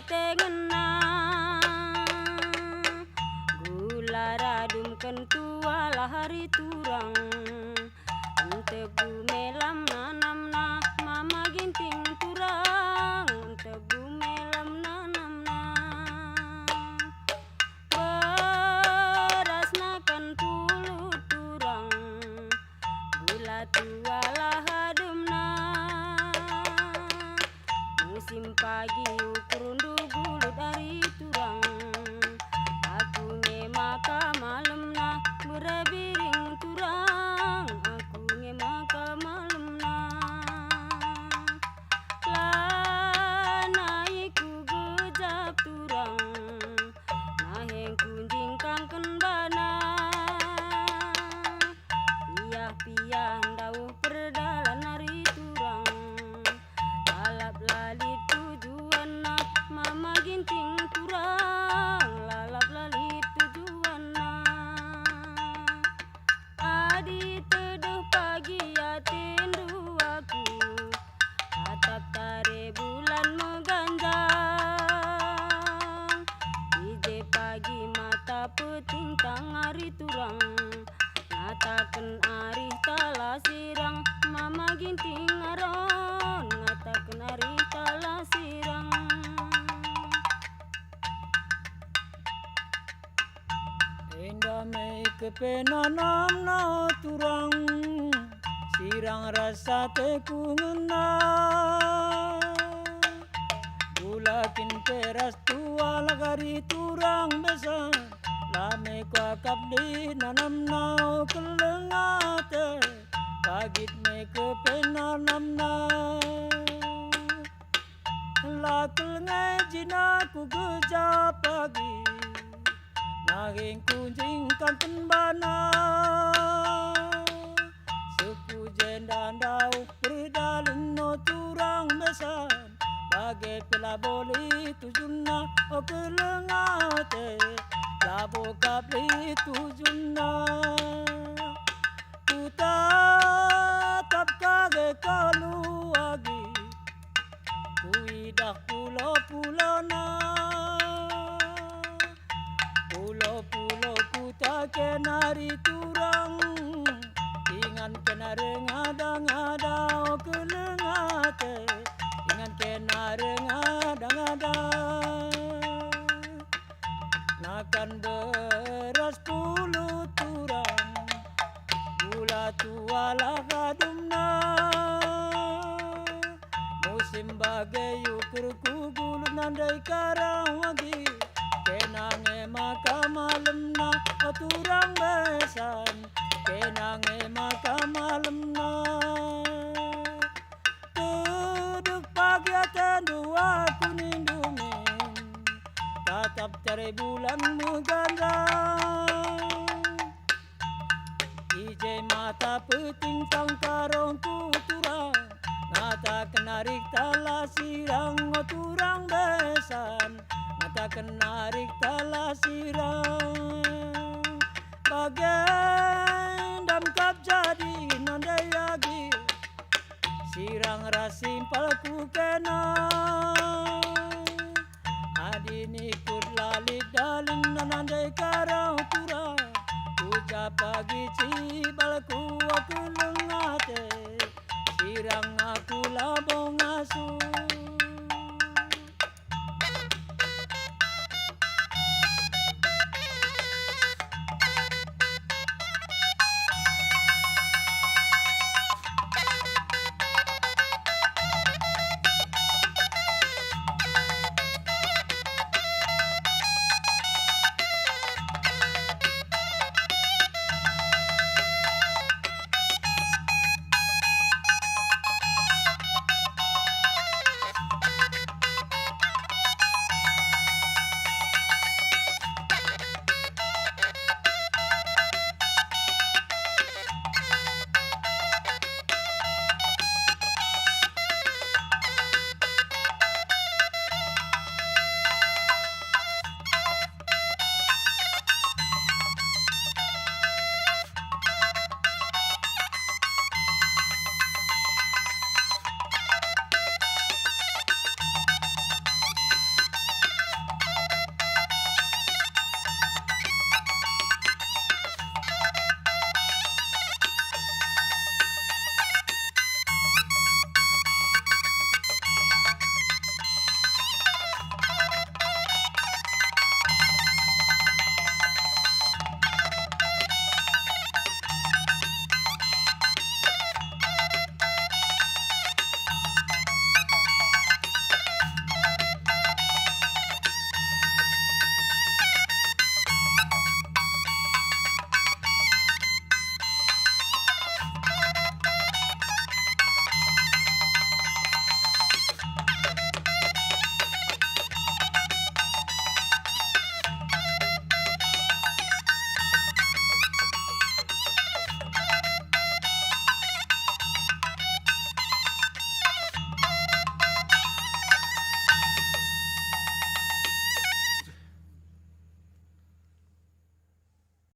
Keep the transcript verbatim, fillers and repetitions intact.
tengenna. Gula radumken tualah ari turang. Entebu melam nanamna, Mama Ginting turang. Entebu melam nanamna. Berasna kan pulut turang, gula tualah ademna. Musim pagi ukur ndu gulut ari turang. Aku nge maka malemna, bere biring turang. Aku nge maka malemna. Lanai ku gejap turang, naheng kunjing kangken bana. Piah-piah ndauh perdalan ari turang, lalap la lit tujuanna, Mama Ginting turang, lalap la lit tujuanna. Adi tedeh pagi atendu aku, tatap tare bulan meganjang. I je pagi mata peting tang ari turang, ngataken arih tala sirang, Mama Ginting Aron, ngataken arih tala sirang. Enda me kepe nanamna turang, sirang ras ate ku ngena. Gula kin pe ras tualah ari turang besan, la me kuakap lit nanamna, o keleng ate, pagit me kepe nanamna. La kel nge jina ku gejap pagi, naheng kunjing kangken bana. Seh ku jenda ndauh perdalan, o turang besan, bage pe labo lit tujunna, o keleng ate, labo kap lit tujunna. Kutatap kage kalu agi, kuidah pulo-pulona. Pulo-pulo kuta kenari turang, ingan kenari ngada-ngada, o keleng ate, ingan kenari ngada-ngada. Nakan beras pulut turang, gula tualah ademna. Musim bage ukur ku gulut nandai karau agi, kena nge maka malemna, o turang besan, kena nge maka malemna. Tedeh pagi atendu aku nindu min, tatap tare bulan meganjang. I je mata peting tang karongku turang, ngataken arih tala sirang, o turang besan, ngataken arih tala sirang. Bage ndam kap jadi nandai agi, sirang ras simpal ku kena. Adi nikut la lit dalinna nandai karau turang, uja pagi cibal ku, o keleng